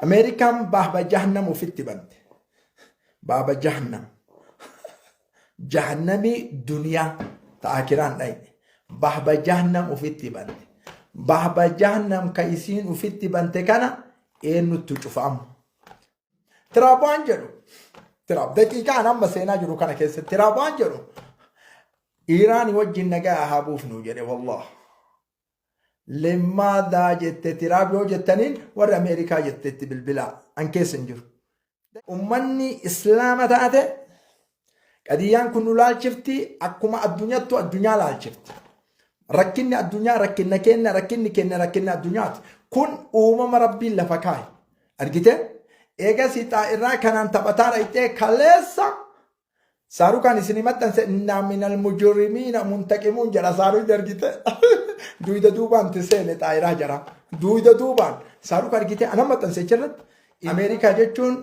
Ameerikaan baaba jahannam ofitti bante. Baaba jahannam. Jahannamii duniyaa ta akiraan dhayne. Baaba jahannam ofitti bante. Baaba jahannam ka isiin ofitti bante kana eenyuttu cufa amma? Tiraap waan jedhu Tiraap daqiiqaan amma seenaa jiru kana keessatti Tiraap waan jedhu Iiraan wajjin nagaa haa buufnu jedhe wallah. Lemmaa jette Tiraap yoo jettaniin warri Ameerikaa jettetti bilbilaa an keessa hin jiru. Ummanni Islaama taate qadiyyaan kun nu laalchifti akkuma addunyattu addunyaa laalchifti. Rakkinni addunyaa rakkinna kenna rakkinni kenna rakkinna addunyaati. Kun uumama Rabbiin lafa kaa'e. Argite? Eegasii xaa'irraa kanaan taphataa dhayxee kaleessa Saarukaan isinii maxxanse innaa minal mujrimiina muntaqimuun jedha saaruu argite. Duyda duubaan ti seene xaayiraa jara. Duyda duubaan saaruka argite ana maxxanse achirratti. Ameerikaa jechuun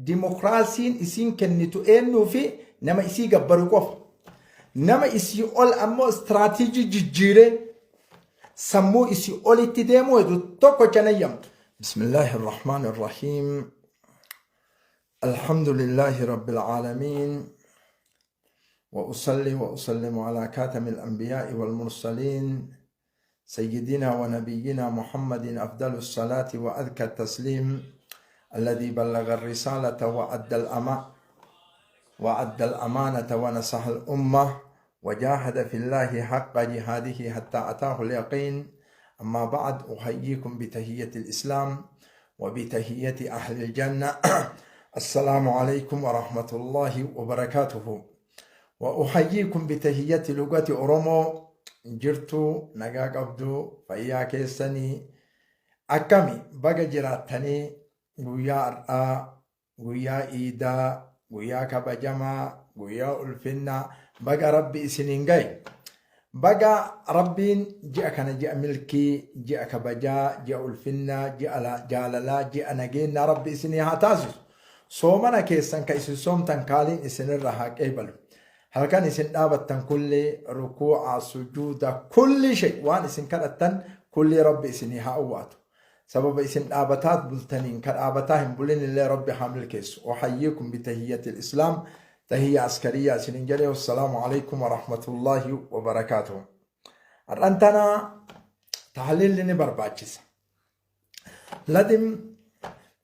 dimokiraasiin isiin kennitu eenyuu fi nama isii gabbaru qofa. Nama isii ol ammoo istiraatiijii jijjiiree sammuu isii olitti deemuu hedu tokko chanayyamtu. Bismillaahi irrahmaan irrahiim. الحمد لله رب العالمين وأصلي وأسلم على كاتم الأنبياء والمرسلين سيدنا ونبينا محمد أفضل الصلاة وأذكى التسليم الذي بلغ الرسالة وأدى الأمانة ونصح الأمة وجاهد في الله حق جهاده حتى أتاه اليقين. أما بعد، أحييكم بتهية الإسلام وبتهية أهل الجنة، السلام عليكم ورحمة الله وبركاته. وأحييكم بتهية لغة أورومو. Jirtu, nagaa qabdu, fayyaa keessanii akkami? Baga jiraattanii. Guyyaa har'aa, guyyaa iidaa, guyyaa kabajamaa, guyyaa ulfinnaa, baga Rabbi isiniin gahe. Baga Rabbiin ji'a kana, ji'a milkii, ji'a kabajaa, ji'a ulfinnaa, ji'a jaalalaa, ji'a nageenyaa Rabbi isinii haa taasisu. Soomana keessan ka isin soomtan kaaliin isinirra haa qeebalu. Halkan isin dhaabattan kulli rukuu'a, sujuuda, kulli shay waan isin kadhattan kulli Rabbi isinii haa awwaatu. Sababa isin dhaabataat bultaniin ka dhaabataa hin bulin illee Rabbi haa milkeessu. Uhayyiikum bitahiyyati islaam, tahiyya askariyyaa isinin jedhe. Wassalaamu alaikum warahmatullaahi wabarakaatuhu. Har'an tana tahliilli ni barbaachisa. Ladim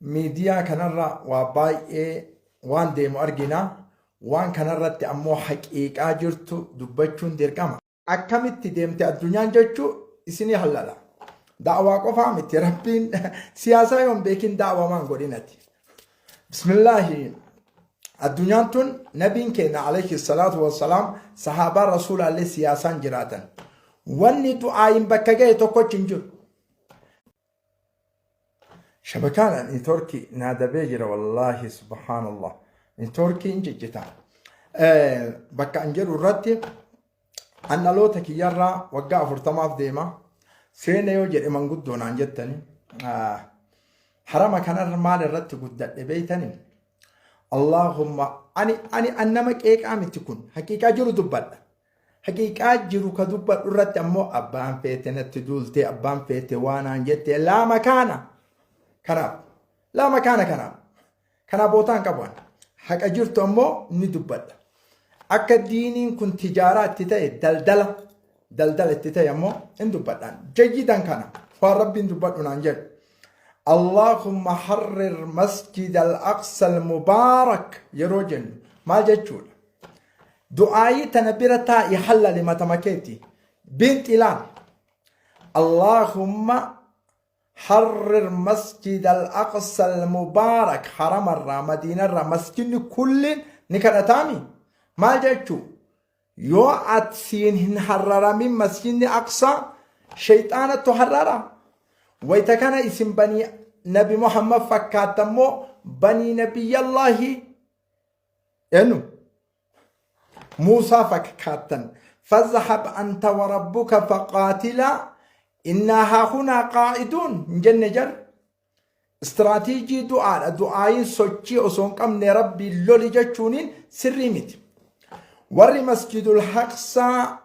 miidiyaa kanarra waa baay'ee waan deemu argina. Waan kanarratti ammoo haqiiqaa jirtu dubbachuun dirqama. Akkamitti deemte addunyaan jechuu isinii hallala. Da'waa qofaa miti, Rabbiin siyaasaa yoon beekin da'waa maan godhinati. Bismillaahi. Addunyaan tun nabiin keenya alayhi salaatu wassalaam, sahaabaa rasuulaallee siyaasaan jiraatan. Wanni du'aayin bakka ga'e tokkochi hin jiru. Shabakaan networkii naa dabee jira wallaahi, subhaanallah. Networkii hin ciccita. Bakka an jedhu irratti an dhaloota kiyyarraa waggaa 40f deema. Seena yoo jedhe manguddoo naan jettani. Harama kanarra maal irratti guddadhe beeytani? Allahumma ani an nama qeeqaa miti, kun haqiiqaa jiru dubbadha. Haqiiqaa jiru ka dubbadhu irratti ammoo abbaan feete natti duultee, abbaan feete waanaan jette, laa makaana. Kanaaf laa makaana, kanaaf bootaan qabu ani. Haqa jirtu ammoo ni dubbadha. Akka diiniin kun tijaaraa itti ta'e, daldala daldala itti ta'e ammoo hin dubbadhaan. Jayyidan kana waan Rabbiin dubbadhu naan jedhu. Allahumma harrir Masjid al-Aqsa al-Mubaarak yeroo jennu maal jechuudha? Du'aayii tana bira taa'i hallali matama keeti. Binti ilaal. Allahumma harrir Masjid al-Aqsa al-Mubaarak, haramarraa, Madiinarraa masjidni kulliin ni kadhataami. Maal jechuu? Yoo atsiin hin harraramin Masjidni Aqsa, shayxaanattu harrara. Wayta kana isin banii Nabi Muhammad fakkaattammoo banii Nabiyyallaahi eenyu? Muusaa fakkaattan. Fazhab anta wa rabbuka faqaatilaa innaa haahunaa qaa'iduun hin jenne jar. Istiraatiijii du'aadha. Du'aayin sochii osoo hin qabne Rabbiin loli jechuuniin sirrii miti. Warri Masjidul Aqsaa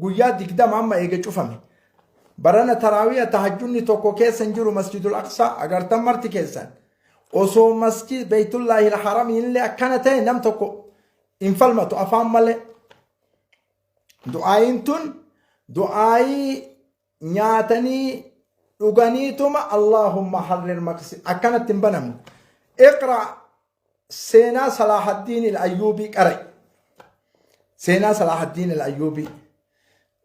guyyaa 20 amma eega cufame. Barana taraawiya tahajjudni tokko keessa hin jiru Masjidul Aqsaa agartan marti keessan. Osoo masjid Beeytullaahi Haramiin illee akkana ta'e nam tokko hin falmatu afaan malee. Du'aayiin tun du'aayii nyaatanii dhuganiituma Allaahumma harrir maqsi akkanatti hin banamne. Iqra seenaa Salahaddiin al-Ayyuubii qara'i. Seenaa Salahaddiin al-Ayyuubii.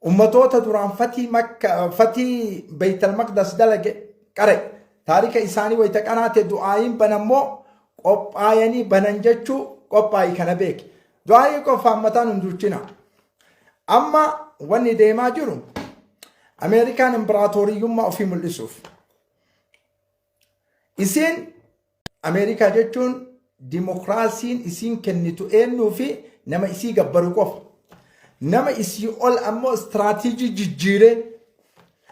Ummatoota duraan fatii Makka fatii Beeytal Maqdas dalage qara'i. Taarika isaanii wayita qaraate du'aayiin banammoo qophaayanii banan jechuu qophaayi kana beeki. Du'aayii qofaan mataan hin duuchina. Amma wanni deemaa jiru Ameerikaan imbiraatooriyyummaa ofii mul'isuuf. Isiin Ameerikaa jechuun dimokiraasiin isiin kennitu eenyuu fi nama isii gabbaru qofa. Nama isii ol ammoo istiraatiijii jijjiiree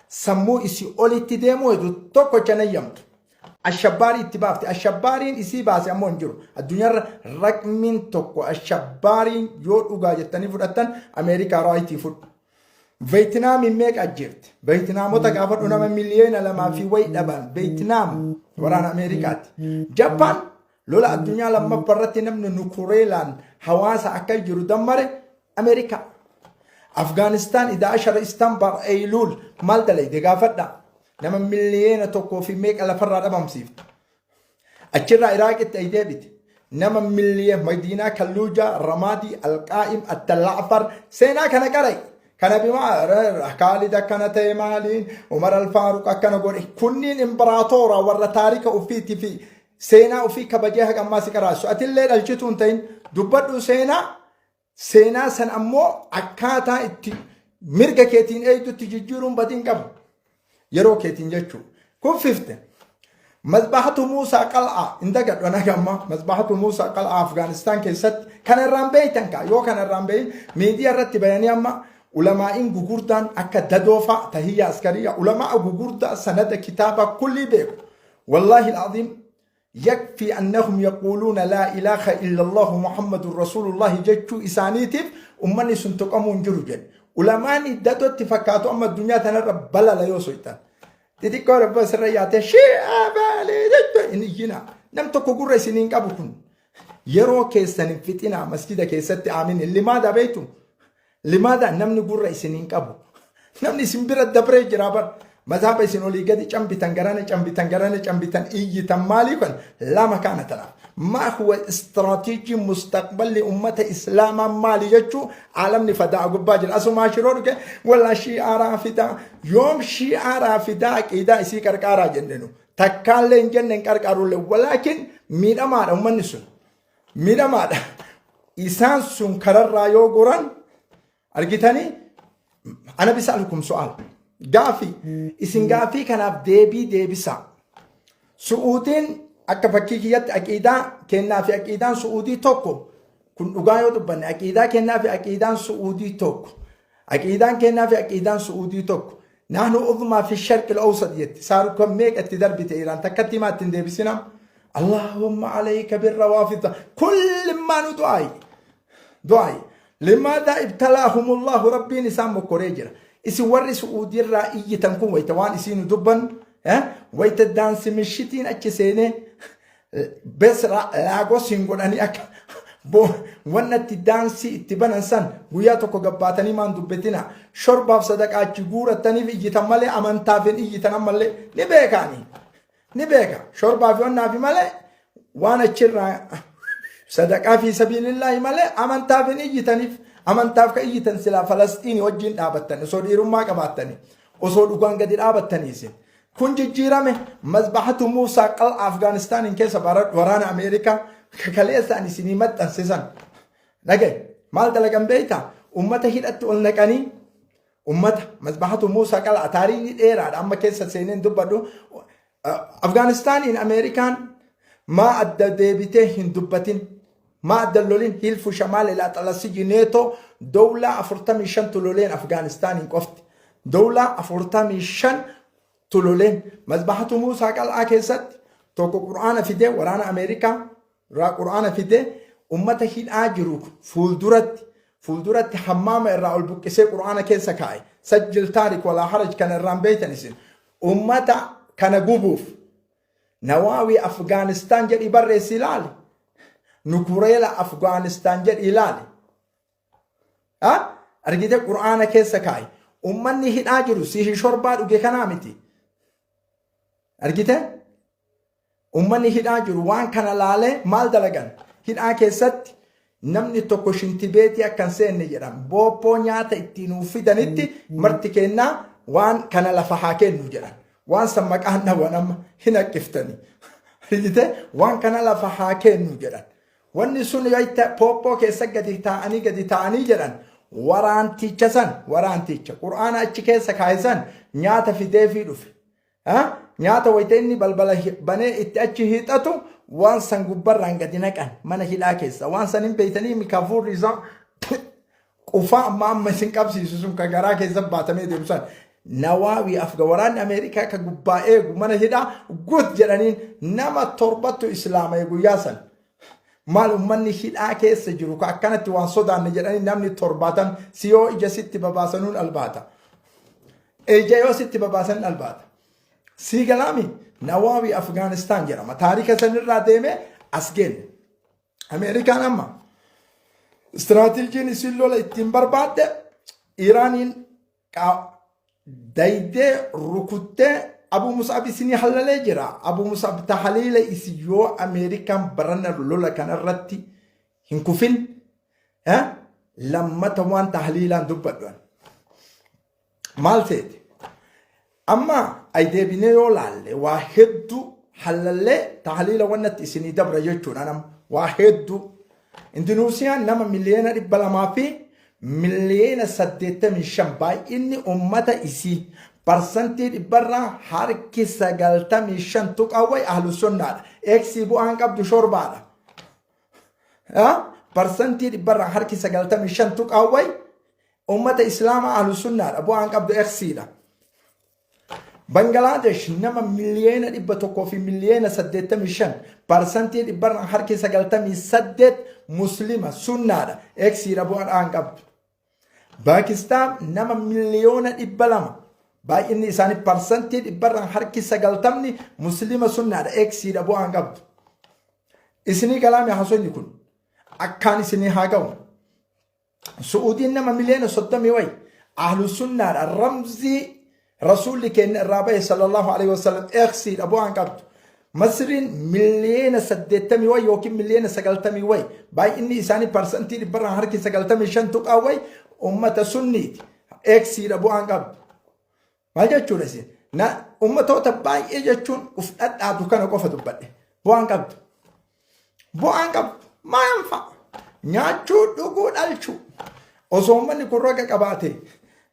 sammuu isii olitti deemuu hedu tokkocha nayyamtu. Ashabbaarii itti baafte. Ashabbaariin isii baase ammoo hin jiru. Addunyaarra raqmiin tokko ashabbaariin yoo dhugaa jettanii fudhattan Ameerikaa raayitii fudhu. Veetinaamiin meeqa ajjeefte? Veetinaamota gaafadhu nama 2 miliyoona fi wayi dhaban. Veetinaam waraana Ameerikaati. Jappaan lola addunyaa lammaffaa irratti namni nukureelaan hawaasa akka jiru dammare Ameerikaa. Afgaanistaan idaa ashara Istanbar Eeyluul maal dalayde gaafadha. Nama 1 miliyoona fi meeqa lafarraa dhabamsiifte. Achirraa Iraaqitti ay deebite. Nama miliyoona Madiinaa Kalluujaa, Ramaadii, Alqaa'im, Attalaafar seenaa kana qarai. Kana bimaa Kaalid akkana ta'e maaliin Umar Alfaaruq akkana godhe. Kunniin imbiraatoora warra taarika ofiitii fi seenaa ofii kabajee haga ammaa si qaraasu. Atillee dhalchituu hin ta'in dubbadhu seenaa. Seenaa san ammoo akkaataa itti mirga keetiin eegdutti jijjiiruun badii hin qabu. Yeroo keetiin jechuudha. Kuffifte. Mazbahatu Muusaa Qal'aa hin dagadhu ana amma Mazbahatu Muusaa Qal'aa Afgaanistaan keessatti kana irraan beeytan kaa yoo kana irraan beeyin miidiyaa irratti bayanii amma ulamaa'iin gugurdaan akka dadoofaa tahiyya askariya ulamaa gugurdaa sanada kitaaba kullii beeku. Wallaahi al'aziim yakfii annahum yaquuluuna laa ilaaha illallahu Muhammadun rasuulullahi jechuu isaaniitiif ummanni sun tuqamuu hin jiru jedhe. Ulamaan dadotti fakkaatu amma addunyaa tanarra balala yoo soytan. Xixiqqoo rabba asirra yaatee shi'aa baalee jechuun hin iyyina. Nam tokko gurra isin hin qabu kun. Yeroo keessan hin fixinaa masjida keessatti aamin. Limaada beektu? Limaada namni gurra isin hin qabu. Namni isin bira dabree jira bar. Mazhaba isin olii gadi cambitan garana cambitan garana cambitan iyyitan maalii kan lama kaana tanaaf. Maa huwa istiraatiijii mustaqballi ummata islaamaa maali jechuu aalamni fadaa gubbaa jira. Asumaa shiroo dhuge walla shi'aa raafidaa yoom shi'aa raafidaa aqiidaa isii qarqaaraa jennenu. Takkaallee hin jenne hin qarqaarullee walaakin miidhamaadha ummanni sun. Miidhamaadha. Isaan sun kararraa yoo goran argitanii ana bisa'alukum su'aal. Gaafii isin gaafii kanaaf deebii deebisaa. Su'uudiin akka fakkii kiyyatti aqiidaa kennaa fi aqiidaan su'uudii tokko kun dhugaa yoo dubbanne aqiidaa kennaa fi aqiidaan su'uudii tokko. Aqiidaan kennaa fi aqiidaan su'uudii tokko. Nahnu uzmaa fi sharqil awsat jetti. Saarukan meeqa itti darbite Iraan takkatti himaa ittiin deebisina. Allahumma alayka birrawaafida. Kulli maanu du'aayi. Du'aayi. Limaadhaa ibtalaahumullahu rabbiin isaan mokkoree jira. Isin warri su'uudiirraa iyyitan kun wayita waan isiinu dubbannu wayita daansi mishitiin achi seenee bes laagos hin godhanii akka wanna itti daansii itti banan san guyyaa tokko gabbaatanii maan dubbatina shorbaaf sadaqaa achi guurattaniif iyyitan malee amantaaf hin iyyitan ammallee ni beekaani ni beeka shorbaaf wannaafi malee waan achirraa sadaqaa fi sabiilillaahi malee amantaaf hin iyyitaniif amantaaf ka iyyitan silaa Falasxiini wajjin dhaabattan osoo dhiirummaa qabaattanii osoo dhugaan gadi dhaabattanii isin kun jijjiirame mazbahatu Muusaa qal'a Afgaanistaaniin keessa waraana Ameerikaa kaleessaan isinii maxxansisan dhagaye maal dalagan beektaa ummata hidhatti ol naqanii ummata mazbahatu Muusaa qal'a taariikni dheeraadha amma keessa seeneen dubbadhu Afgaanistaaniin Ameerikaan maa adda deebitee hin dubbatin maa adda lolin hilfu shamaal ilaa xalasiji neetoo dowlaa 45 loleen Afgaanistaaniin qofti dowlaa 45 loleen mazbahatu Muusaa qal'aa keessatti tokko qur'aana fidee waraana Ameerikaa irraa qur'aana fidee ummata hidhaa jiru fuulduratti hammaama irraa ol buqqisee qur'aana keessa kaa'e sajjil taarik walaa haraj kana irraan beeytan isin ummata kana gubuuf. Nawaawii Afgaanistaan jedhii barreessi ilaali. Nukureela Afgaanistaan jedhii ilaali. Argite Qur'aana keessa kaa'i. Ummanni hidhaa jiru sihi shorbaa dhuge kanaa miti. Argite? Ummanni hidhaa jiru waan kana laalee maal dalagan? Hidhaa keessatti namni tokko shintibeetii akka hin seenne jedhan. Booppoo nyaata ittiin nuuf fidanitti marti kennaa waan kana lafa haa kennu jedhan. Waan san maqaan dhawan amma hin haqqiftani. Argite? Waan kana lafa haa kennu jedhan. Wanni sun wayita pooppoo keessa gadi taa'anii gadi taa'anii jedhan waraanticha san waraanticha qur'aana achi keessa kaa'e san nyaata fideefii dhufe. Ha? Nyaata wayita inni balbala banee itti achi hiixatu waan san gubbarraan gadi naqan mana hidhaa keessa. Waan san hin beeytanii mikafuurri isaa qufaa amma amma isin qabsiisu sun ka garaa keessa baatamee deemu san. Nawaawii afga waraanni Ameerikaa ka gubbaa eegu mana hidhaa gut jedhaniin nama torbattu islaama'e guyyaa san. Maal ummanni hidhaa keessa jiru ka akkanatti waan sodaanne jedhanii namni 70 si yoo ija sitti babaasanuun albaata. Ija yoo sitti babaasan albaata. Sii galaami Nawaawii Afgaanistaan jedhama. Taarika sanirraa deemee as geenne. Ameerikaan amma istiraatiijiin isiin lola ittiin barbaadde Iraaniin daydee rukuttee Abu Mus'ab isinii hallalee jira. Abu Mus'ab tahaliila isin yoo Ameerikaan barana lola kanarratti hin kufin lammata waan tahaliilaan dubbadhu. Maal seete? Amma ay deebinee yoo laalle waa hedduu hallallee tahaliila wannatti isinii dabra jechuudha nama waa hedduu. Indunuusiyaan nama 285,000,000 baay'inni ummata isii parsantii dhibbarraa harki 95 tuqaa wayi ahlu sunnaadha. Eeksii bu'aan qabdu shorbaadha. Parsantii dhibbarraa harki 95 tuqaa wayi ummata islaamaa ahlu sunnaadha. Bu'aan qabdu eksiidha. Bangalaadesh nama 185,000,000 parsantii dhibbarraa harki 98 muslima sunnaadha. Eksiidha bu'aan qabdu. Paakistaan nama 200,000,000 baay'inni isaanii parsantii dhibbarraa harki 90 muslima sunnaadha. Eksiidha bu'aan qabdu. Isinii galaame haasofni kun akkaan isinii haa ga'u. Su'uudiin nama 30,000,000 wayi ahlu sunnaadha ramzii rasuulli keenya irraa bahe sallallahu alaihi wasallam eksiidha bu'aan qabdu. Masriin 80,000,000 wayi yookiin 90,000,000 wayi baay'inni isaanii parsantii dhibbarraa harki 95 tuqaa wayi ummata sunniiti eksiidha bu'aan qabdu. Maal jechuudha isin? Na ummatoota baay'ee jechuun uf dhadhaatu kana qofa dubbadhe. Bu'aan qabdu. Bu'aan qabdu. Maal fa'a? Nyaachuu, dhuguu, dhalchuu. Osoo uummanni kun raga qabaate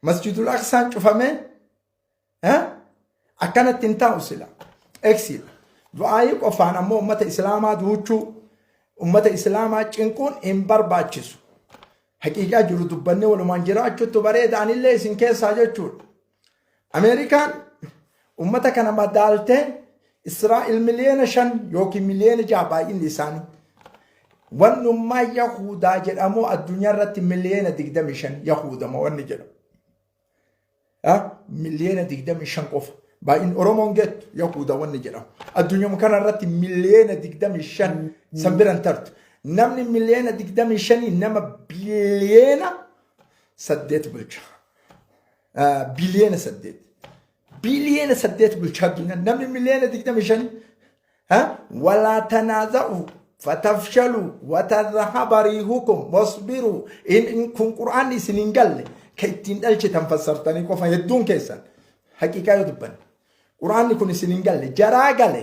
masjidul aqsaan cufamee akkanatti hin taa'u sila. Eksiidha. Du'aayii qofaan ammoo ummata islaamaa duuchuu, ummata islaamaa cinquun hin barbaachisu. Haqiiqaa jiru dubbannee walumaan jiraachuutu bareeda anillee isin keessaa jechuudha. Ameerikaan ummata kana madaaltee Israa'el 5 miliyoona yookiin 6 miliyoona baay'inni isaanii. Wannummaa Yahudaa jedhamu addunyaa irratti 25 miliyoona Yahudama wanni jedhamu. 25 miliyoona qofa. Baay'inni Oromoon geettu Yahuda wanni jedhamu. Addunyaa kana irratti 25 miliyoona san biran tartu. Namni 25 miliyoona nama 8 biliyoona bulcha. 8 biliyoona. 8 biliyoona bulchaa addunyaa. Namni 25 miliyoona. Walaa tanaaza'u fatafshalu watadhahaba riihukum wasbiru. In kun qur'aanni isin hin galle ka ittiin dhalchitan fassartanii qofa hedduun keessan haqiiqaa yoo dubbanne qur'aanni kun isin hin galle jaraa gale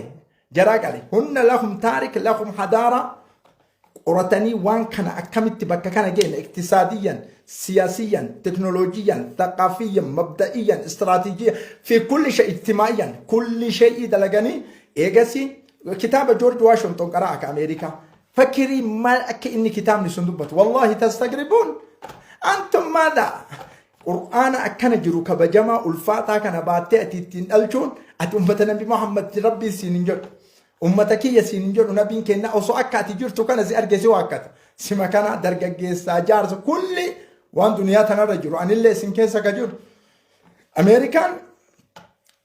jaraa gale hunna lahum taarik lahum hadaara qoratanii waan kana akkamitti bakka kana geenne iktisaadiyyan siyaasiyyan teknooloojiyan thaqaafiyyan mabda'iyyan istiraatiijiyyan fi kulli shay ijtimaa'iyyan kulli shay'ii dalaganii eegasii kitaaba George Washington qaraa akka Ameerikaa fakkirii maal akka inni kitaabni sun dubbatu wallahi tastagribuun antum maadha qur'aana akkana jiru kabajamaa ulfaataa kana baattee ati ittiin dhalchuun ati ummata nabi Muhammad rabbii siin hin jedhu ummata kiyya siin hin jedhu nabiin kenna osoo akka ati jirtu kana si arge si waakkata sima kana dargaggeessaa jaarsa kulli waan duniyaa tanarra jiru anillee isin keessa ka jiru Ameerikaan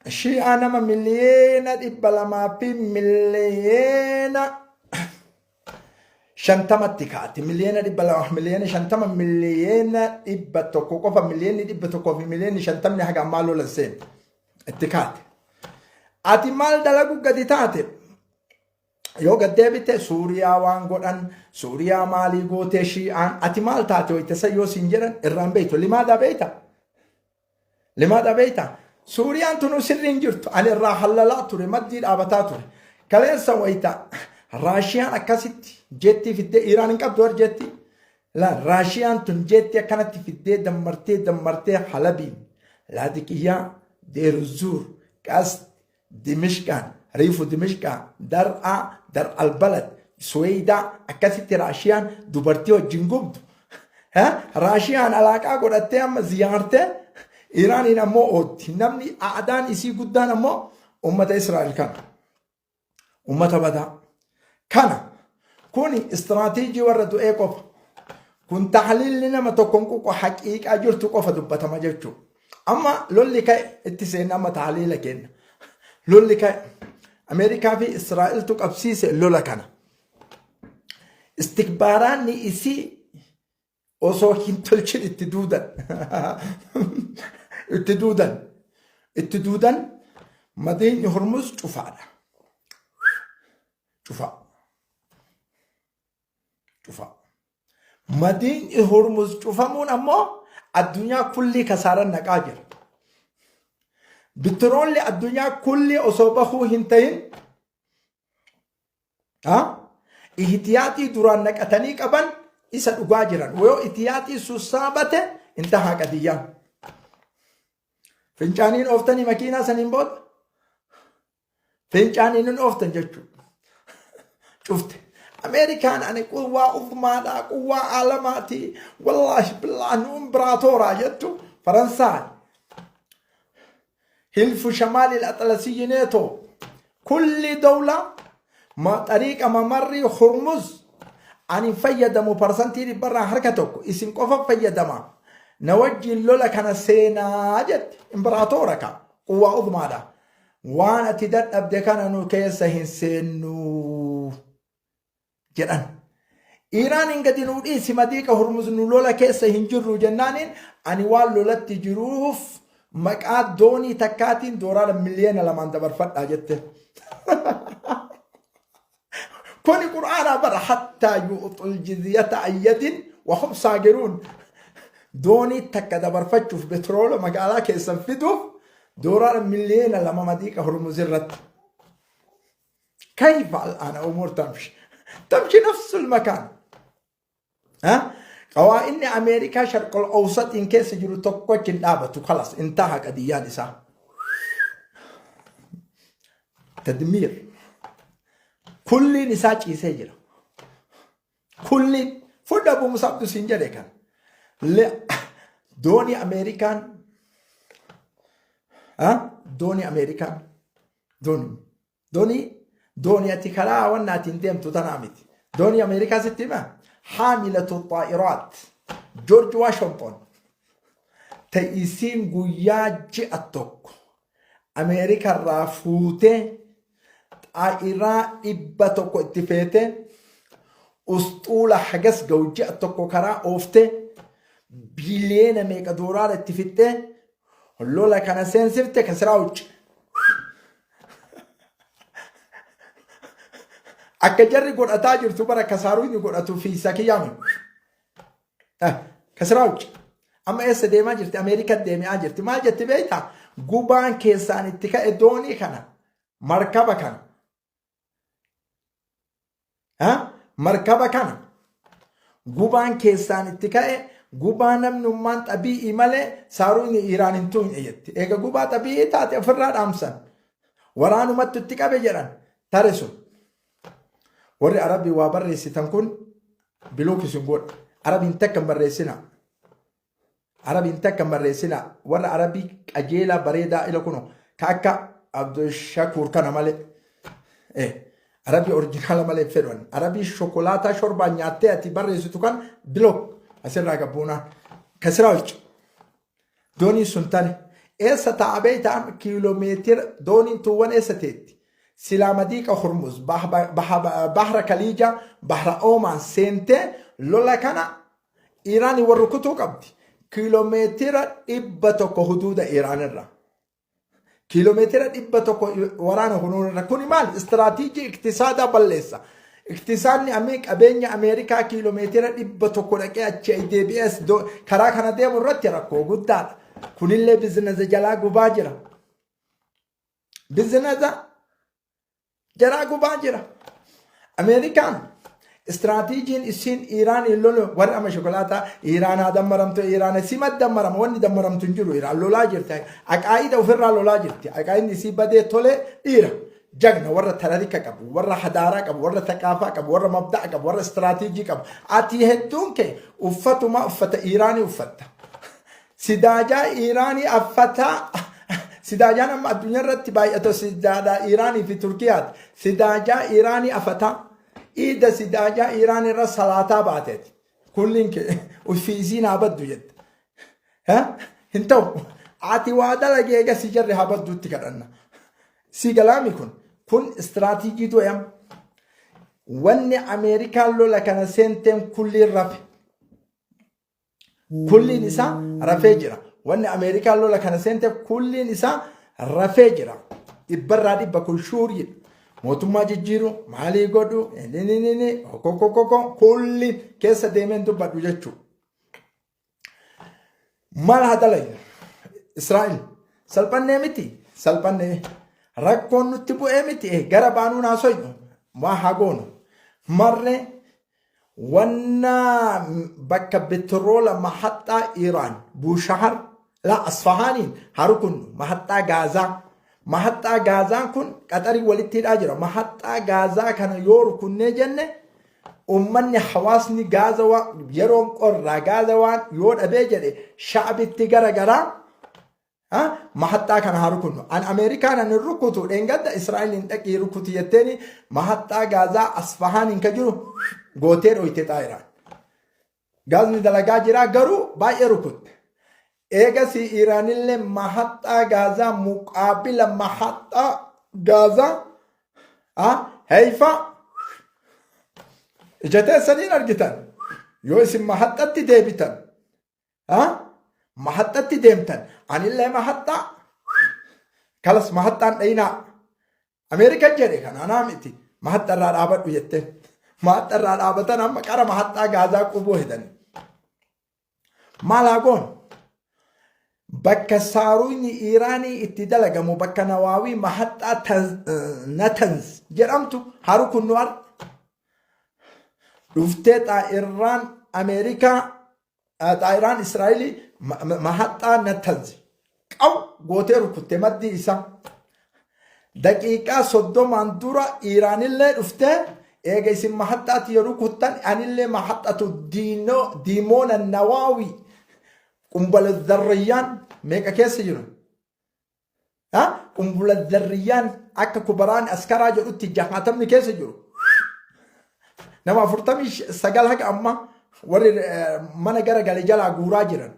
Shi'aa nama 250,000,000tti kaati. 250,000,000, 100,000,000 qofa, 150,000,000 haga ammaa lola seene itti kaate. Ati maal dalagu gadi taate? Yoo gad deebite Suuriyaa waan godhan, Suuriyaa maalii gootee Shi'aan, ati maal taate wayita san yoo siin jedhan irraan beektu. Limaadaa beekta? Limaadha beekta? Suuriyaan tunuu sirrii hin jirtu. Ani irraa hallalaa ture, maddii dhaabataa ture. Kaleessa wayita Raashiyaan akkasitti jeettii fiddee, Iraan hin qabdu war jeettii. La Raashiyaan tun jeettii akkanatti fiddee dammartee dammartee Halabiin, Laadiqiyyaa, Deeruzuur, Qast, Dimishqaan, Riifu Dimishqaa, Dar'aa, Dar Albalad, Suweeydaa akkasitti Raashiyaan dubartii wajjin gubdu. Raashiyaan alaaqaa godhattee amma ziyaartee Iraaniin ammoo ooddi. Namni aadaan isii guddaan ammoo ummata Israa'el kana. Ummata badaa. Kana kuni istiraatiijii warra du'ee qofa. Kun tahliilli nama tokkoon ququ haqiiqaa jirtu qofa dubbatama jechuudha. Amma lolli ka'e itti seenna amma tahliila kenna. Lolli ka'e Ameerikaa fi Israa'eltu qabsiise lola kana. Istikbaaraanni isii osoo hin tolchin itti duudan. Itti duudan. Itti duudan madiinni Hormuz cufaadha. Cufaa. Cufaa. Madiinni Hormuz cufamuun ammoo addunyaa kullii kasaaran naqaa jira. Bitiroolli addunyaa kullii osoo bahuu hin ta'in ihtiyaaxii duraan naqatanii qaban isa dhugaa jiran. Yoo ihtiyaaxii sassaabate intahaa qadiyyaan. Fincaaniin ooftanii makiinaa saniin booda fincaaniin hin ooftan jechuudha. Cufte. Ameerikaan ani quwwaa uzmaadha, quwwaa aalamaati, wallaahi billaa nu imbiraatooraa jettu Faransaay. Hilfu shamaali al-atlasiyyi neetoo. Kulli dawla ma xariiqa mamarrii Hormuz ani fayyadamu 1% isin qofa fayyadama. Na wajjin lola kana seenaa jette imbiraatoora ka quwwaa uzmaadha. Waan ati dadhabde kana nu keessa hin seennu jedhan. Iiraaniin gadi nuu dhiisi madiiqa Hormuz nu lola keessa hin jirru jennaaniin ani waan lolatti jiruuf maqaa doonii takkaatiin doolaara 2 miliyoona dabarfadhaa jette. Kuni Qur'aanaa bara hattaa yu'uxul jizyata an yadin wa hum saagiruun. Doonii takka dabarfachuuf betroola magaalaa keessan fiduuf doolaara 2 miliyoona madiiqa Hormuz irratti. كيف الآن أمور تمشي؟ تمشي نفس المكان. ها؟ قوائن أمريكا شرق الأوسط إن كيس جرو tokkochi hin dhaabatu خلاص انتهى qadiyyaan isaa. تدمير. Kulliin isaa ciisee jira. Kulliin fudha Abu Musabtu siin jedhe kan. Doonii Ameerikaan doonii Ameerikaan doonii ati karaa wannaatiin deemtu tanaa miti. Doonii Ameerikaa sitti hima. حاملة الطائرات George Washington ta'isiin guyyaa ji'a tokko Ameerikarraa fuutee xaa'iraa 100 itti feetee usxuula hagas ga'u ji'a tokko karaa ooftee biliyeena meeqa doolaara itti fixxee lola kana seensifte kasiraa hucce. Akka jarri godhataa jirtu bara kasaaruu inni godhatu fi sakiyyaami. Kasiraa hucce. Amma eessa deemaa jirti? Ameerikaa deemaa jirti. Maal jetti beektaa? Gubaan keessaan itti ka'e doonii kana markaba kana. Markaba kana gubaan keessaan itti ka'e gubaa namnummaan xabii'ii malee saaruun Iraan hin tuqne jetti. Eega gubaa xabii'ii taate ofirraa dhaamsan. Waraanumatti itti qabe jedhan tare sun. Warri Arabii waa barreessitan kun block isin godha. Arabiin takka hin barreessina. Arabiin takka hin barreessina. Warra Arabii qajeelaa bareedaa ila kuno ka akka Abdushakuur kana malee. Arabii original malee fedhan. Arabii shokolaataa shorbaan nyaattee ati barreessitu kan block asirraa gabbuunaa. Kasiraa hojii. Dooniin sun tane. Eessa ta'a beektaa kiiloomeetira dooniin tuuwwan eessa teetti? Silaa madiiqa Hormuz bahra Kaliijaa bahra Oomaan seentee lola kana Iraan warra rukutuu qabdi. Kiiloomeetira 100 huduuda Iraan irra. Kiiloomeetira 100 waraana hunuun irra. Kuni maal? Istiraatiijii iktisaadaa balleessa. Iktisaadni qabeenya Ameerikaa kiiloomeetira 100 dhaqee achi deebi'ees karaa kana deemu irratti rakkoo guddaadha. Kunillee bizinasa jalaa gubaa jira. Bizinasa jalaa gubaa jira. Ameerikaan istiraatiijiin isiin Iraaniin lolu warri amma shokolaataa Iraan haa dammaramtu, Iraan sima dammarama, wanni dammaramtu hin jiru. Iraan lolaa jirti. Aqaayida ofirraa lolaa jirti. Aqaayidni isii badee tolee dhiira. Jagna warra tararika qabu, warra hadaaraa qabu, warra taqaafaa qabu, warra mabda'a qabu, warra istiraatiijii qabu. Ati hedduun kee uffatuma uffata Iraanii uffatta. Sidaajaa Iraanii affataa. Sidaajaan amma addunyaa irratti baay'atu sidaajaa Iraanii fi Turkiyaati. Sidaajaa Iraanii afataa. Iida sidaajaa Iraan irra salaataa baateeti. Kulliin kee ufiisiin haa baddu jette. Hin ta'u. Ati waa dalagee eega si jarri haa badduutti kadhanna. Si galaami kun. Kun istiraatiijii to'am. Wanni Ameerikaan lola kana seenteen kulliin rafe. Kulliin isaa rafee jira. Wanni Ameerikaan lola kana seente kulliin isaa rafee jira. Dhibbarraa dhibba kun shuuriidha. Mootummaa jijjiiru, maalii godhu, inni kokokokoko kulliin keessa deemeen dubbadhu jechuudha. Maal haa dalaynu? Israa'el salphannee miti? Salphannee. Rakkoon nutti bu'ee miti? Gara baanuun haasoynu. Waa haa goonu. Marree wanna bakka betroola mahaxxaa Iraan Buushahar la Asfahaaniin haa rukunnu. Mahaxxaa Gaazaa, mahaxxaa Gaazaan kun Qaxarii walitti hidhaa jira. Mahaxxaa Gaazaa kana yoo rukunnee jenne ummanni hawaasni Gaaza yeroon qorraa Gaaza waan yoo dhabee jedhe sha'abitti gara garaa. Mahaxxaa kana haa rukunnu. An Ameerikaan an hin rukutu, dheengadda Israa'eliin dhaqii rukuti jetteeni mahaxxaa Gaazaa Asfahaaniin ka jiru gootee dhoyte xaayiraan. Gaazni dalagaa jira garuu baay'ee rukutte. Eegasii Iraanillee mahaxxaa Gaazaa muqaabila mahaxxaa Gaazaa Heeyfaa ija teessaniin argitan yoo isin mahaxxatti deebitan. Ha? Mahaxxatti deemtan. Anillee mahaxxaa. Kalas mahaxxaan dhayinaa. Ameerikan jedhe kana anaa miti. Mahaxxa irraa dhaabadhu jette. Mahaxxa irraa dhaabatan amma qara mahaxxaa Gaazaa qubuu hedani. Maal haa goonu? Bakka saaruunyi Iiraanii itti dalagamu bakka Nawaawii mahaxxaa Natanz jedhamtu haa rukunnu har'a. Dhuftee xaa'irraan Ameerikaa, xaa'iraan Israa'elii mahaxxaa Natanz qaw gootee rukutte maddii isaa. Daqiiqaa 30n dura Iiraanillee dhuftee eega isin mahaxxaatti yeroo rukuttan anillee mahaxxatu diimoona Nawaawii qumbala zarriyyaan meeqa keessa jiru? Qumbula zarriyyaan akka kubaraan askaraa jedhutti jahaatamni keessa jiru. Nama 49 haga amma warri mana gara gale jalaa guuraa jiran.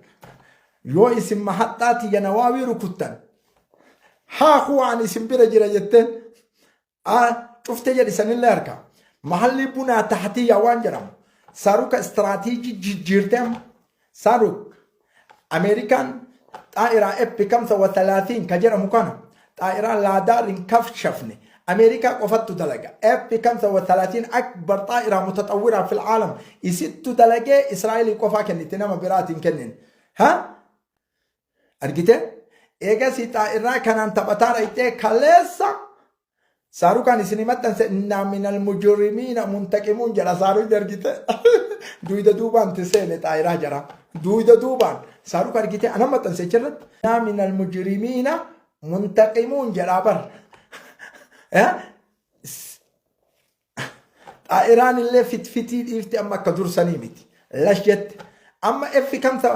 Yoo isin mahaxxaa tiyya Nawaawii rukuttan haa kuwaan isin bira jira jetteen cufte jedhi sanillee harka. Mahalli bunaa tahtiyyaa waan jedhamu saruka istiraatiijii jijjiirtee amma saruk Ameerikaan xaa'iraa F 35 ka jedhamu kana xaa'iraa laadaar hin kafshafne Ameerikaa qofattu dalaga. F 35 akbar xaa'iraa mutaxawwiraa fil caalam isittu dalagee Israa'elii qofaa kennite, nama biraatiin kennin. Ha? Argite? Eegasii xaa'iraa kanaan taphataa dhayxee kaleessa Saarukaan isinii maxxanse innaa minal mujrimiina muntaqimuun jedha saaruun argite. Duyda duubaan itti seene xaa'iraa jara. Duyda duubaan saaruka argite ana maxxanse achirratti. Innaa minal mujrimiina muntaqimuun jedhaa bar. Xaa'iraan illee fitfitii dhiifte amma akka dursanii miti. Lash jette. Amma F kamsa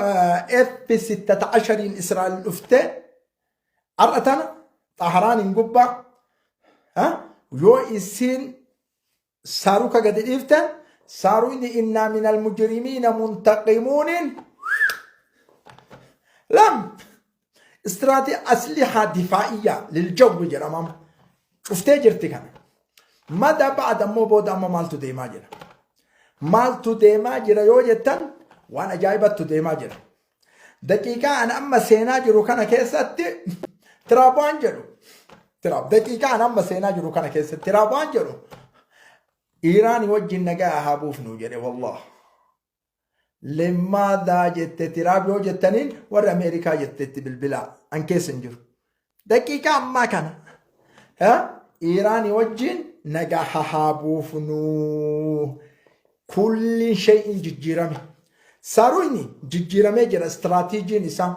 F sittata ashariin Israa'el dhuftee har'a tana Xaharaaniin gubbaa yoo isiin saaruka gadi dhiifte saaruqni innaa minal mujrimiina muntaqimuuniin lam Istiraatee aslihaa difaa'iyyaa liljawwi jedhama amma. Cuftee jirti kana. Mada ba'ad ammoo booda amma maaltu deemaa jira? Maaltu deemaa jira yoo jettan waan ajaa'ibattu deemaa jira. Daqiiqaa an amma seenaa jiru kana keessatti Tiraap waan jedhu Tiraap daqiiqaa an amma seenaa jiru kana keessatti Tiraap waan jedhu Iiraan wajjin nagaa haa buufnu jedhe wallah. Lemmaadhaa jette Tiraap yoo jettaniin warri Ameerikaa jettetti bilbilaa an keessa hin jiru. Daqiiqaa ammaa kana Iiraan wajjin nagaa haa buufnu. Kulliin shay'in jijjiirame. Saaruyni jijjiiramee jira istiraatiijiin isaa.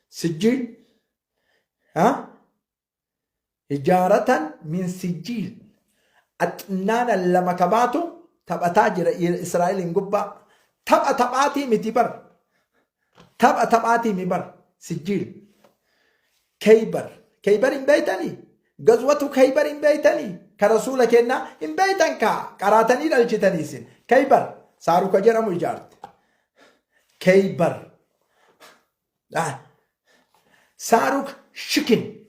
Sijjiil Hijaaratan min sijjiil axnaana lama ka baatu taphataa jira Israa'eliin gubbaa. Tapha taphaatii miti bar. Tapha taphaatii mi bar. Sijjiil. Keybar. Keybar hin beeytanii? Gazwatu Keybar hin beeytanii? Ka rasuula kennaa hin beeytan kaa qaraatanii dhalchitanii isin. Keybar saaruka jedhamu ijaarte. Keybar. Saaruk shikin.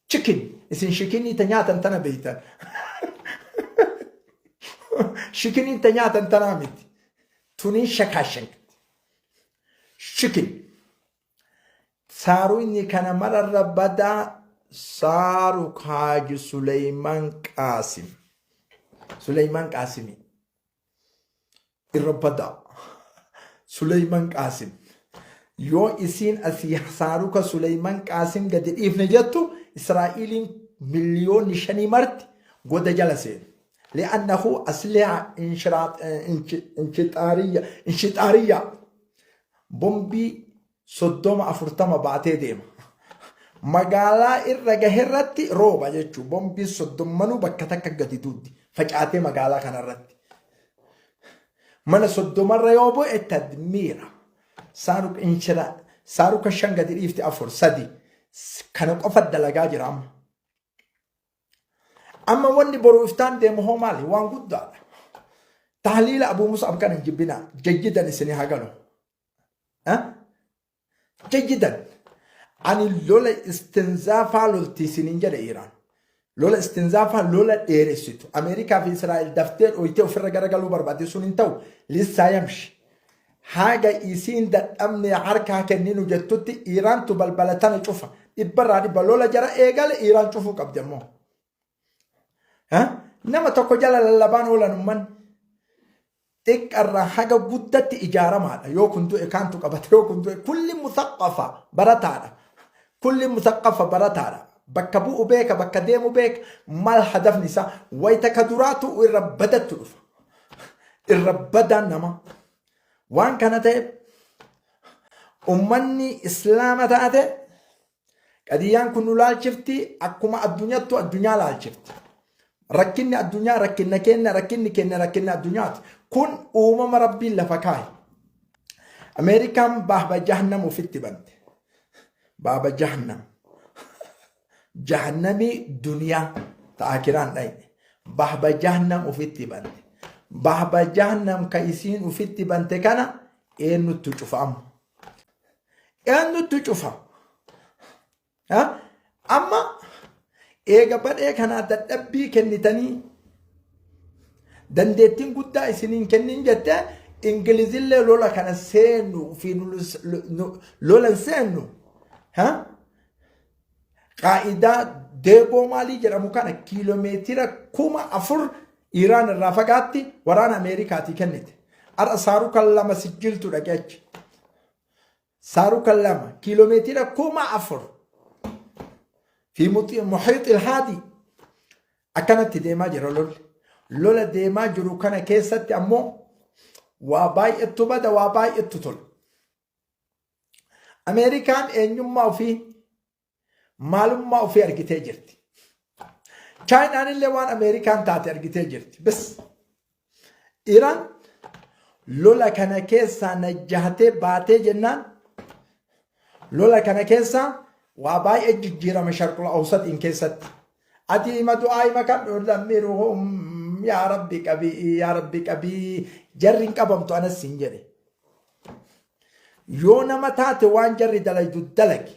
Chicken. Isin shikinii ta nyaatan tana beeytan. Shikinii ta nyaatan tanaa miti. Tuniin shakaashank. Shikin. Saaruyni kana mararra badaa Saaruk Haaji Suleyman Qaasim. Suleyman Qaasimii. Irra badaa. Suleyman Qaasim. Yoo isiin asii saaruka Suleyman Qaasim gadi dhiifne jettu Israa'iiliin 5 miliyoonni marti goda jala seenu. Li'annahu asliha inshixaariyya bombii 30 40 baatee deema. Magaalaa irra gaherratti rooba jechuun bombiin soddommanuu bakka takka gadi duuddi facaatee magaalaa kanarratti. Mana 30rra yoo bu'e tadmiira. Saaruk inshira saaruka shan gadi dhiifti afur sadi kana qofa dalagaa jira amma. Amma wanni boru iftaan deemu hoo maali? Waan guddaadha. Tahliila Abuu Mus'ab kana hin jibbinaa. Jayyidan isinii haa galu. Jayyidan. Ani lola istinzaafaa lolti isiniin jedhe Iiraan. Lola istinzaafaa lola dheeressitu. Ameerikaa fi Israa'el daftee dhoytee ofirra garagaluu barbaadde sun hin ta'u. Lissaa yamshi. Haga isiin dadhabne harkaa kenninu jettutti Iiraantu balbala tana cufa. Dhibbarraa dhibba lola jara eegale Iiraan cufuu qabdi ammoo. Nama tokko jala lallabaan oolan ummanni. Xiqqarraa haga guddatti ijaaramaadha. Yoo kun du'e kaantu qabata. Yoo kun du'e kulli musaqqafa barataadha. Kulli musaqqafa barataadha. Bakka bu'u beeka, bakka deemu beeka. Mal hadafni isaa wayita ka duraatu irra badattu dhufa. Irra badaan nama. Waan kana ta'eef ummanni islaama taate Qadiyyaan kun nu laalchifti akkuma addunyattu addunyaa laalchifti. Rakkinni addunyaa rakkinna keenna rakkinni keenya rakkinna addunyaati. Kun uumama Rabbiin lafa kaaye. Ameerikaan baaba jahannam ofitti bante. Baaba jahannam. Jahannamii duniyaa ta akiraan dhayne. Baaba jahannam ofitti bante. Baaba jahannam ka isiin ofitti bante kana eenyuttu cufa amma? Eenyuttu cufa? Amma eega badhee kanaa dadhabbii kennitanii dandeettiin guddaa isiniin kennin jettee Ingilizillee lola kana seennu fi lola hin seennu. Qaa'idaa deegoo maalii jedhamu kana kiiloomeetira 4000 Iraan irraa fagaatti waraana Ameerikaatii kennite. Har'a saaruka lama sijjiltu dhaqee achi. Saaruka lama kiiloomeetira 4000 fi muhiix ilhaadii akkanatti deemaa jira lolli. Lola deemaa jiru kana keessatti ammoo waa baay'attu bada waa baay'attu tola. Ameerikaan eenyummaa ofii maalummaa ofii argitee jirti. Chaayinaan illee waan Ameerikaan taate argitee jirti. Bas Iraan lola kana keessaa najjahatee baatee jennaan lola kana keessaa waa baay'ee jijjiirama sharqul awsaxiin keessatti. Ati hima du'aa hima kan lammiruhum yaa rabbi qabii yaa rabbi qabii jarri hin qabamtu anas siin jedhe. Yoo nama taate waan jarri dalaydu dalagi.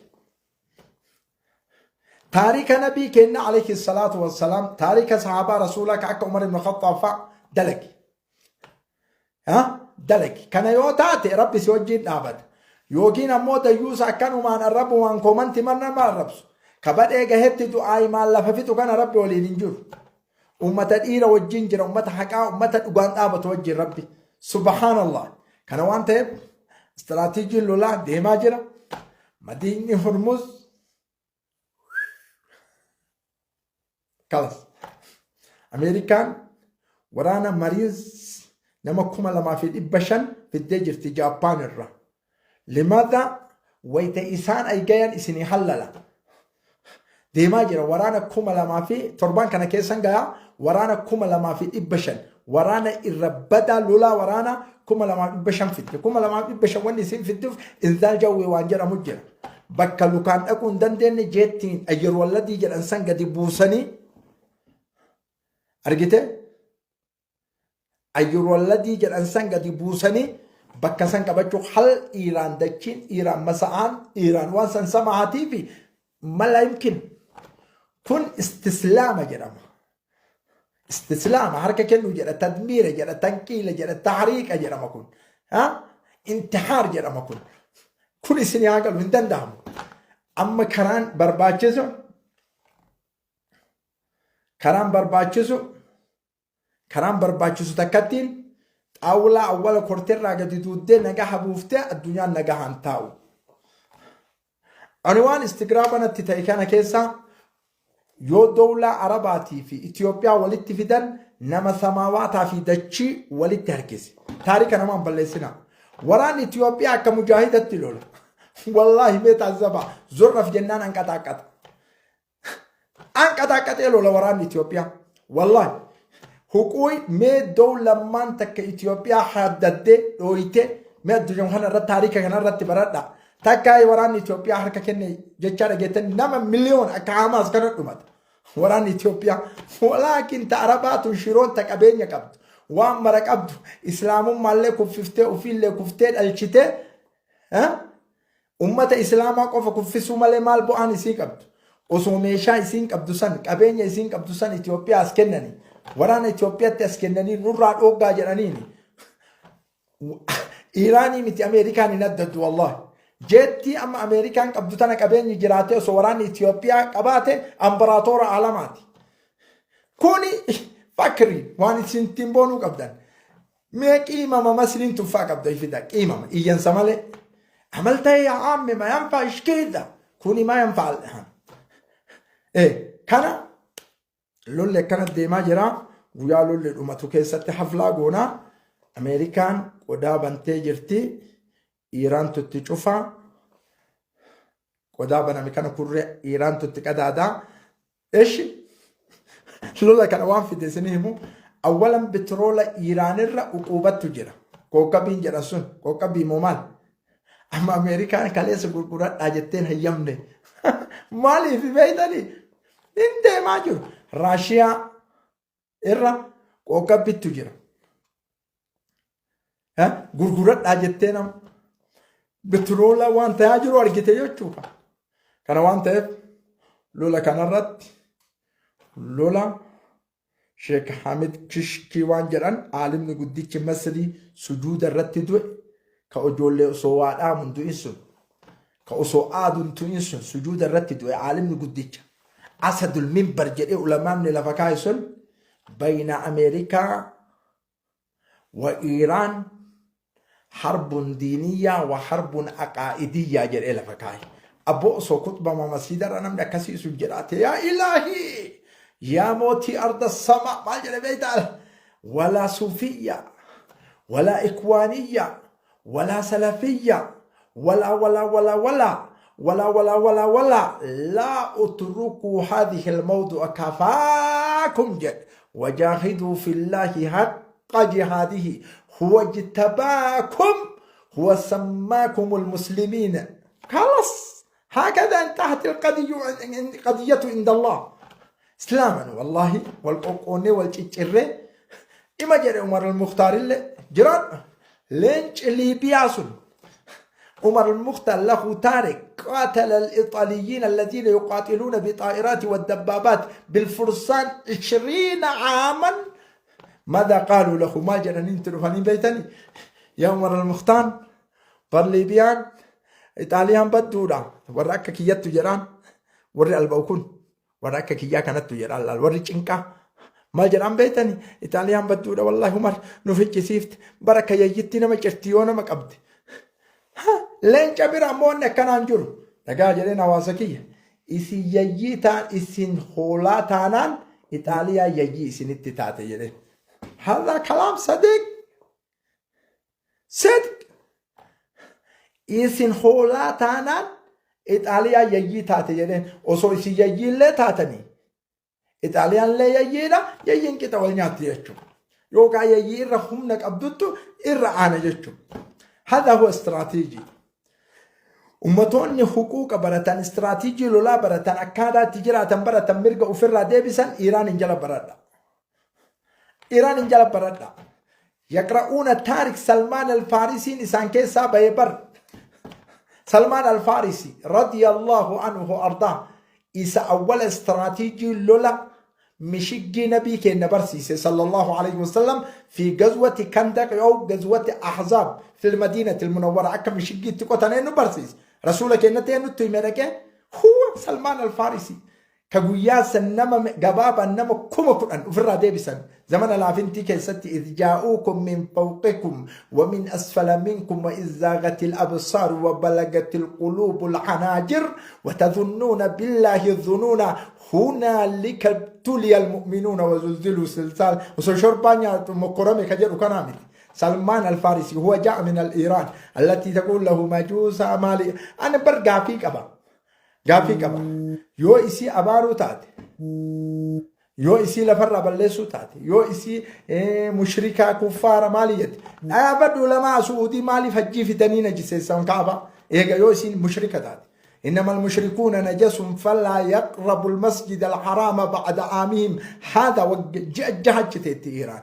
Taarika nabii keenna alayhi salaatu wassalaam, taarika sahaabaa rasuulaa ka akka Umar ibn Khaxxaab fa'a dalagi. Ha? Dalagi. Kana yoo taate rabbi si wajjin dhaabata. Yookiin ammoo dayyuusa akkanumaan arrabumaan koomanti nama arrabsu. Ka badhee gahetti du'aayimaan lafa fixu kana rabbi waliin hin jiru. Ummata dhiira wajjin jira, ummata haqaa, ummata dhugaan dhaabatu wajjin rabbi. Subhaanallah. Kana waan ta'eef istiraatiijiin lolaa deemaa jira. Madiinni Hormuz kalas. Ameerikaan waraana Mariins nama 2500 fiddee jirti Jaappaan irraa. Limaadha wayita isaan ay gayan isinii hallala. Deemaa jira waraana 2000 fi torban kana keessan gayaa waraana 2500 waraana irra badaa lolaa waraana 2500 fidde. 2500 wanni isin fidduuf inzaal jawwee waan jedhamu jira. Bakka lukaan dhaquu hin dandeenye jeettiin ayyar walladii jedhan san gadi buusanii argite ayyurwalladii jedhan san gadi buusanii bakka san qabachuu hal Iiraan dachiin Iiraan masa'aan Iiraan waan san sama'aatii fi mala yumkin kun istislaama jedhama. Istislaama harka kennuu jedha, tadmiira jedha, tanqiila jedha, tahriiqa jedhama kun. Intihaar jedhama kun. Kun isin haa galu hin danda'amu. Amma karaan barbaachisu karaan barbaachisu karaan barbaachisu takkattiin xaawulaa awwala korteerraa gadi duuddee nagaha buuftee addunyaan nagahaan taa'u. Ani waan istigraaba natti ta'e kana keessaa yoo dowlaa Arabaatii fi Itoophiyaa walitti fidan nama samaawaataa fi dachii walitti harkise. Taarika namaan balleessinaa. Waraanni Itoophiyaa akka mujaahidatti lola. Wallaahi mee taazzabaa zorraf jennaan anqaxaaqqaxa. Anqaxaaqqaxee lola waraanni Itoophiyaa. Wallaahi. Huquuy mee dowlammaan takka Itoophiyaa haaddaddee dhooytee mee addunyaa kana irratti taarika kana irratti baradha. Takka waraanni Itoophiyaa harka kenne jechaa dhageettan nama miliyoon akka Hamaas kana dhumata. Waraanni Itoophiyaa walaakin ta Arabaatu shiroon ta qabeenya qabdu waan mara qabdu islaamummaallee kuffiftee ofiillee kuftee dhalchitee Ummata Islaamaa qofa kuffisuu malee maal bu'aan isii qabdu? Osoo meeshaa isiin qabdu san, qabeenya isiin qabdu san Itoophiyaa as kennanii, waraana Itoophiyaatti as kennanii nurraa dhooggaa jedhaniini. Iiraanii miti Ameerikaan hin addaddu wallahi. Jeettii amma Ameerikaan qabdu tana qabeenyi jiraatee osoo waraanni Itoophiyaa qabaate ambaraatoora alamaati. Kuni fakri waan isin ittiin boonuu qabdan. Mee qiimama masriin tuffaa qabda fida qiimama iyyansa malee. Amalta yaa aamme ma yanfa ishkeedha kuni ma yanfa alhan. Kana lolli akkana deemaa jira guyyaa lolli dhumatu keessatti haflaa goonaa Ameerikaan qodaa bantee jirti Iiraantu itti cufa qodaa baname kana kurree Iiraantu itti qadaadaa Eshi lola kana waan fide isin himu awwalan bitiroola Iiraanirra uquubattu jira. Kookabiin jedhan sun kookabii moo maal? Amma Ameerikaan kaleessa gurguradhaa jetteen hayyamne. Maaliif beektanii? Hin deemaa jiru. Raashiyaa irra kookabbittu jira. Gurguradhaa jettee nama bitiroola waan ta'aa jiru argite jechuudha. Kana waan ta'eef lola kanarratti lola Sheek Hamid Kishkii waan jedhan aalimni guddichi Masrii sujuuda irratti du'e ka ijoollee osoo waa dhaamu hin du'in sun ka osoo aadu hin tu'in sun sujuuda irratti du'e aalimni guddicha Asadul Minbar jedhee ulamaamni lafa kaa'e sun bayna Ameerikaa wa Iiraan harbun diiniyyaa wa harbun aqaa'idiyyaa jedhee lafa kaa'e. Abboo osoo kutbama masiidarra namni akkasii sun jedhaate yaa ilaahii yaa mootii arda sama maal jedhe beektaa walaa suufiyyaa walaa ikwaaniyyaa walaa salafiyyaa walaa walaa walaa walaa walaa walaa walaa walaa laa utrukuu haadhihi almawdu'a kafaakum jedhe wajaahiduu fillaahi haqqa jihaadihi huwa ijtabaakum huwa sammaakum almuslimiina خلاص هكذا انتهت القضية قضية عند الله إسلاما والله والقوقوني والچچرة إما جري عمر المختار اللي جران لينش ليبيا سن Umar al-Mukhtar lahu taarik qatala al-Ixaaliyiin alladhiina yuqaatiluuna bixaa'iraati waddabaabaat bilfursaan 20 caaman. Maadhaa qaaluu lahu? Maal jedhanii itti dhufanii beeytanii? Yaa Umar al-Mukhtaan, bar Liibiyaan Ixaaliyaan badduudha, warra akka kiyyattu jedhaan. Warri alba'u kun warra akka kiyyaa kanattu jedhaan. Laal, warri cinqaa maal jedhaan beeytani? Ixaaliyaan badduudha, wallaahi Umar nu ficcisiifte bara akka yayyitti nama cirti yoo nama qabde. Leenca bira ammoo wanni akkanaan jiru. Dhagaa jedheen hawaasa kiyya, isin yayyii taan, isin hoolaa taanaan Ixaaliyaa yayyii isinitti taate jedheen. Hadha kalaam sadiq sidq. Isin hoolaa taanaan Ixaaliyaa yayyii taate jedheen. Osoo isin yayyii illee taatanii Ixaaliyaan illee yayyiidha, yayyiin qixa wal nyaatti jechuudha. Yookaan yayyii irra humna qabduttu irra aana jechuudha. Hadha huwa istiraatiijii. Ummatoonni huquuqa baratan, istiraatiijii lolaa baratan, akkaataa itti jiraatan baratan, mirga ofirraa deebisan Iraan hin jala baradha. Iraan hin jala baradha. Yaqra'uuna taarik. Salmaan al-Faarisiin isaan keessaa bahee bar. Salmaan al-Faarisi radiyallahu anhu ardaa isa awwala istiraatiijii lola mishiggii nabii keenya barsiise sallallahu alayhi wasallam fi gazwati Kandaq yoo gazwati Ahzaab fil Madiinati al-Munawwara akka mishiggiitti qotan eenyu barsiise? Rasuula keenyatti eenyutti hime dhaqee? Huwa Salmaan al-Faarisi ka guyyaa san nama gabaabaan nama 10,000 ofirraa deebisan zamana laafintii keessatti. Idh jaa'uukum min fawqikum wa min asfala minkum wa idh zaagatil absaar wa balagatil quluubul hanaajir wa tadhunnuuna billaahi dhunuuna hunaalika ibtuliya almu'minuuna wa zulziluu silsaal. Osoo shorbaa nyaatu mokkorame ka jedhu kanaa miti. Salmaan al-Farisi huwa ja'a min al-Iran allati taqul lahu majuusa maali. Ani bar gaafii qaba. Gaaffii qaba. Yoo isii abaaruu taate, yoo isii lafarraa balleessuu taate, yoo isii mushrikaa kuffaara maali jette? Dhaabadhu, ulamaa Su'uudii maaliif hajjii fidanii najiseessan Kaaba? Eega yoo isiin mushrika taate. إنما المشركون نجس فلا يقربوا المسجد الحرام بعد عامهم هذا. Ji'a jaha teetti Iiraan.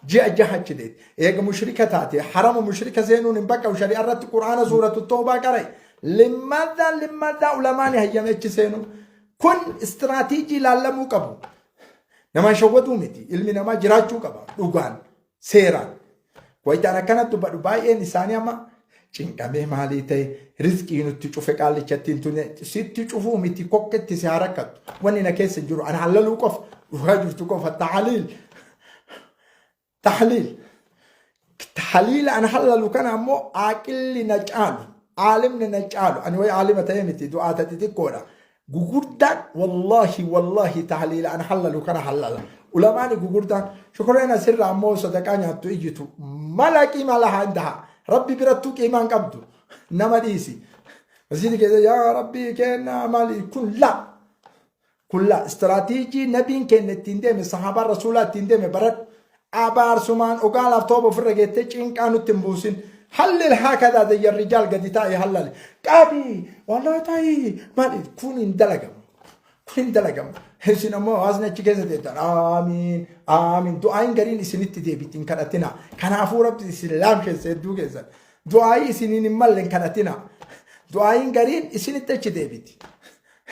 Ji'a jaha achi teetti. Eega mushrika taate harama mushrika seenuun hin baqqa'u shari'a irratti. Qur'aana suuratu Toobaa qarai. Limmaadhaa limmaadhaa ulamaani hayyame achi seenuu? Kun istiraatiijii laallamuu qabu. Namaan shawwaduu miti. Ilmi namaa jiraachuu qaba dhugaan seeraan. Wayitaan akkanatti dubbadhu baay'een isaanii amma cinqamee maalii ta'e, rizqii nutti cufe, qaallichatti hin tune. Sitti cufuu miti, kokketti si haa rakkattu. Wanni na keessa hin jiru, ana hallaluu qofa, dhugaa jirtu qofa. Tahliil tahliil tahliila ana hallalu kana ammoo aaqilli na caalu, aalimni na caalu, ani wayi aalima ta'ee miti, du'aata xixiqqoodha. Gugurdaan wallaahi wallaahi tahliila ana hallalu kana hallala. Ulamaani gugurdaan shukureen asirraa ammoo sadaqaa nyaattu iyyitu mala qiimaa lahaa indaha rabbi birattuu qiimaan qabdu nama dhiisi. Masjiidi keessa yaa rabbii kennaa maali kun? Laa, kun laa. Istiraatiijii nabiin keenya ittiin deeme, sahaabaan rasuulaa ittiin deeme baradhu. Abaarsumaan ogaalaaf tooba ofirra geettee cinqaa nutti hin buusin. Hallil haakadaa zayya rijaal gadi taa'e hallale. Qabi wallaa ta'i maali kun? Hin dalagamu. Kun hin dalagamu. Isin ammoo hawaasni achi keessa teettan aamiin aamiin, du'aayin gariin isinitti deebiti, hin kadhatina. Kanaafuu rabbi isin laamsheesse hedduu keessan. Du'aayii isiniin hin malle hin kadhatina. Du'aayin gariin isinitti achi deebiti.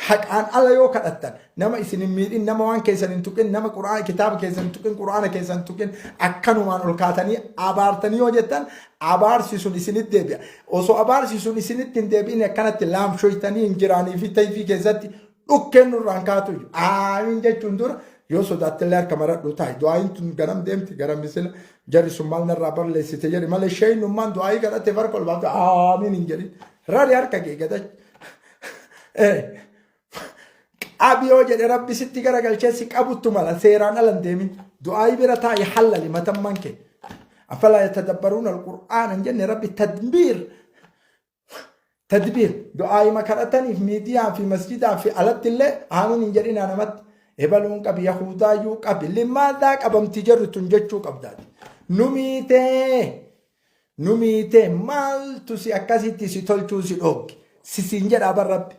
Haqaan ala yoo kadhattan, nama isin hin miidhin, nama waan keessan hin tuqin, nama qur'aana kitaaba keessan hin tuqin, qur'aana keessan hin tuqin, akkanumaan ol kaatanii abaartanii yoo jettan abaarsi sun isinitti deebi'a. Osoo abaarsi sun isinitti hin deebi'in akkanatti laamshoytanii hin jiraanii fi tayfii keessatti dhukkeen nurraan kaatu. Aamiin jechuun dura yoo sodaattillee harka maradhu taa'i. Du'aayin tun garam deemti garam misila jarri sun maal narraa balleessite jedhi malee sheeynummaan du'aayii kadhatte farqa ol baafte aamiin hin jedhin. Rari harka kee gadachi. Qabi yoo jedhe rabbi sitti garagalchee si qabuttu mala, seeraan ala hin deemin. Du'aayii bira taa'i hallali matamman kee. Afalaa yatadabbaruuna alqur'aana hin jenne rabbi? Tadbiir. Tadbiir. Du'aayima kadhataniif miidiyaa fi masjidaa fi alatti illee aamiin hin jedhinaa namatti. Ebaluun qabi, Yahudaayyuu qabi. Limaadaa qabamti jedhu tun jechuu qabdaati. Nu miitee. Nu miitee maaltu si akkasitti si tolchuu si dhoogge? Si siin jedhaa bar rabbi.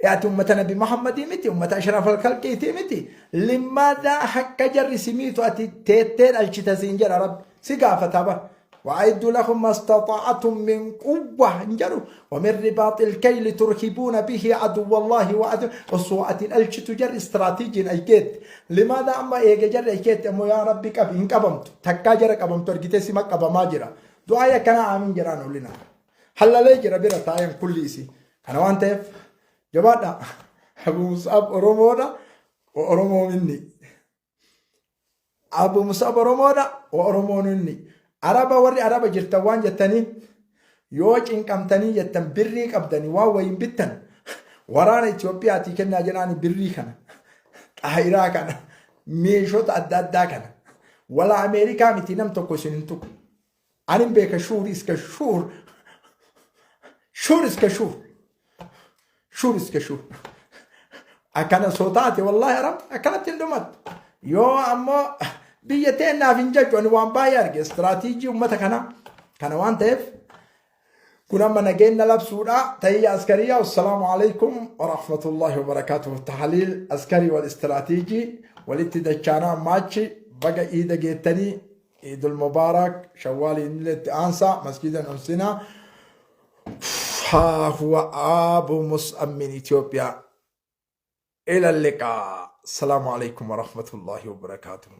Ati ummata nabi Muhammadii miti, ummata ashraf alkalqiitii miti. Limaadaa hakka jarri si miitu ati teettee dhalchita siin jedha rabbi. Si gaafataa bar. Wa'iddu lahum mastata'atum min quwwa hin jedhu. Wa min ribaaxil kayli turhibuuna bihi aduwwallahi wa adu osoo ati dhalchitu jarri istiraatiijiin aykeetti. Limaada amma eege jarri aykeetti ammoo yaa rabbi qabi hin qabamtu. Takkaa jara qabamtu argitee sima qabamaa jira. Du'aa akkanaa aamin jedhaan olina. Hallalee jira bira taa'een kulli isii. Kana waan ta'eef jabaadha. Abu Mus'ab Oromoodha. Oromoo minni. Abu Mus'ab Oromoodha. Oromoon inni. Araba warri Araba jirtan waan jettanii yoo cinqamtanii jettan birrii qabdanii waan wayiin bittan waraana Itiyoophiyaatii kennaa jedhaani birrii kana xaayiraa kana meeshota adda addaa kana wala Ameerikaa miti nam tokko isin hin tuqu. Anin beeka shuur iska shuur shuur iska shuur shuur iska shuur akkana soo taate wallaahi arab akkanatti hin dhumattu yoo ammoo biyya teennaaf hin jechu ani waan baay'ee arge istiraatiijii ummata kanaa kana waan ta'eef kun amma nageenya labsuudha tahiyya askariya wassalaamu alaikum warahmatullahi wabarakaatuhu tahliil askarii wal istiraatiijii walitti dachaanaa ammaachi baga iida geettanii Eidul Mubarak Shawwaaliin illee itti aansa masjiidan unsina ها هو أبو مصعب من إثيوبيا إلى اللقاء السلام عليكم ورحمة الله وبركاته.